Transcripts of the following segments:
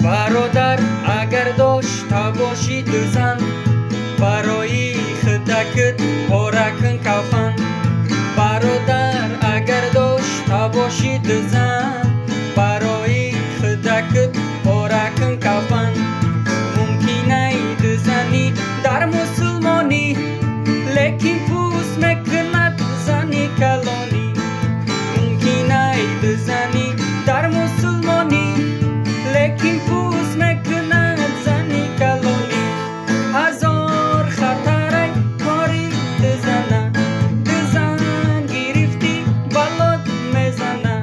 Бародар, агар дошта бошӣ ду зан, барои худакат пора кун кафан. Бародар, агар дошта бошӣ ду зан, барои худакат пора кун кафан. Мумкинай дузанӣ дар мусулмонӣ, лекин пӯст мекунад зани калонӣ. Мумкинай дузанӣ дар мусулмонӣ, лекин пӯст мекунад зани калонӣ. Ҳазор хатарай кори дузана, дузан гирифтӣ, балот мезана.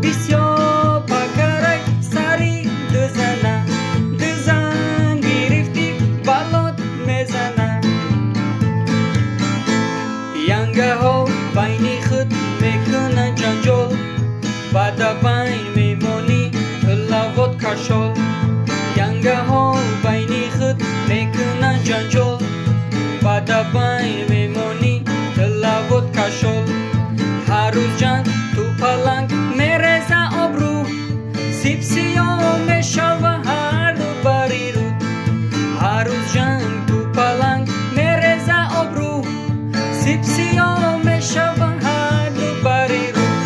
Бисёр пакарай сари дузана, дузан гирифтӣ, балот мезана. Янгаҳо байни худ мекунанд ҷанҷол, бада байн мемонӣ тиллавот кашол. Янгаҳо байни худ мекунанд ҷанҷол, бада байн мемонӣ тиллавот кашол. Ҳар рӯз ҷанг ту паланг мереза обрӯ, сипсиё мешава ҳарду бари руд. Ҳар рӯз ҷанг ту паланг мереза обрӯ, сипсиё мешава ҳарду бари руд.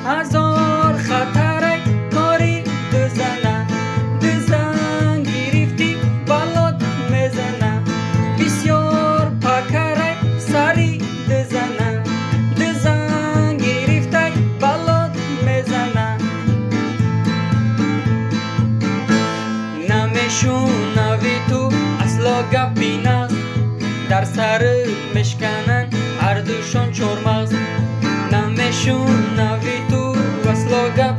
Ҳазор хатарай кори дузана, дузан гирифтӣ, балот мезана. Бисёр пакарай сари дузана, дузан гирифтай, балот мезана. Намешунави ту асло гапи нағз, дар сарат мешкананд ҳардушон чормағз. Намешунави ту асло гапи